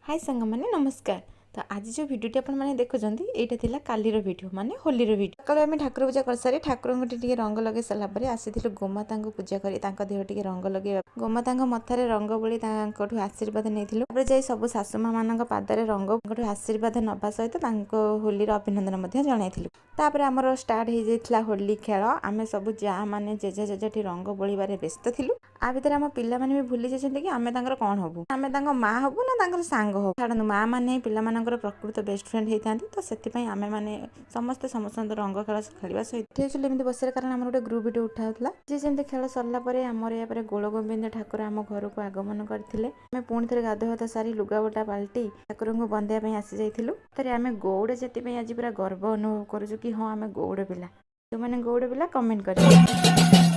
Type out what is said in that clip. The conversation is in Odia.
ହାଇ ସାଙ୍ଗମାନେ, ନମସ୍କାର। ତ ଆଜି ଯେଉଁ ଭିଡ଼ିଓଟି ଆପଣମାନେ ଦେଖୁଛନ୍ତି, ଏଇଟା ଥିଲା କାଲିର ଭିଡ଼ିଓ, ମାନେ ହୋଲିର ଭିଡ଼ିଓ। ସକାଳୁ ଆମେ ଠାକୁର ପୂଜା କରିସାରି, ଠାକୁରଙ୍କୁ ଟିକେ ରଙ୍ଗ ଲଗେଇ ସାରିଲା ପରେ ଆସିଥିଲୁ ଗୋମାତାଙ୍କୁ ପୂଜା କରି ତାଙ୍କ ଦେହ ଟିକେ ରଙ୍ଗ ଲଗେଇବା। ଗୋମାତାଙ୍କ ମଥାରେ ରଙ୍ଗ ବୋଳି ତାଙ୍କଠୁ ଆଶୀର୍ବାଦ ନେଇଥିଲୁ। ତାପରେ ଯାଇ ସବୁ ଶାଶୁ ମା ମାନଙ୍କ ପାଦରେ ରଙ୍ଗଠୁ ଆଶୀର୍ବାଦ ନେବା ସହିତ ତାଙ୍କ ହୋଲିର ଅଭିନନ୍ଦନ ମଧ୍ୟ ଜଣାଇଥିଲୁ। ତାପରେ ଆମର ଷ୍ଟାର୍ଟ ହେଇଯାଇଥିଲା ହୋଲି ଖେଳ। ଆମେ ସବୁ ଯାଆ ମାନେ ଜେଜେ ଜେଜେଠି ରଙ୍ଗ ବୋଳିବାରେ ବ୍ୟସ୍ତ ଥିଲୁ। ଆ ଭିତରେ ଆମ ପିଲାମାନେ ବି ଭୁଲି ଯାଇଛନ୍ତି କି ଆମେ ତାଙ୍କର କ'ଣ ହବୁ, ଆମେ ତାଙ୍କ ମା ହବୁ ନା ତାଙ୍କର ସାଙ୍ଗ ହବୁ। ଛାଡ଼ନ୍ତୁ, ମା ମାନେ ପିଲାମାନଙ୍କର ପ୍ରକୃତ ବେଷ୍ଟ ଫ୍ରେଣ୍ଡ ହେଇଥାନ୍ତି। ତ ସେଥିପାଇଁ ଆମେମାନେ ସମସ୍ତେ ସମସ୍ତଙ୍କ ରଙ୍ଗ ଖେଳ ଖେଳିବା ସହିତ ଉଠେଇଥିଲୁ ଏମିତି ବସିବାର, କାରଣ ଆମର ଗୋଟେ ଗ୍ରୁପ୍ ଭିଡ଼ିଓ ଉଠା ହେଉଥିଲା। ଯେ ସେମିତି ଖେଳ ସରିଲା ପରେ ଆମର ୟା ପରେ ଗୋଳ ଗୋବିନ୍ଦ ଠାକୁର ଆମ ଘରକୁ ଆଗମନ କରିଥିଲେ। ଆମେ ପୁଣି ଥରେ ଗାଧୁଆ ପାଧୁଆ ସାରି ଲୁଗାପଟା ପାଲଟି ଠାକୁରଙ୍କୁ ବନ୍ଦେଇବା ପାଇଁ ଆସି ଯାଇଥିଲୁ। ଥରେ ଆମେ ଗଉଡ଼ ଜାତି ପାଇଁ ଆଜି ପୁରା ଗର୍ବ ଅନୁଭବ କରୁଛୁ କି ହଁ, ଆମେ ଗଉଡ଼ ପିଲା। ଯେଉଁମାନେ ଗଉଡ଼ ପିଲା କମେଣ୍ଟ କରିବେ।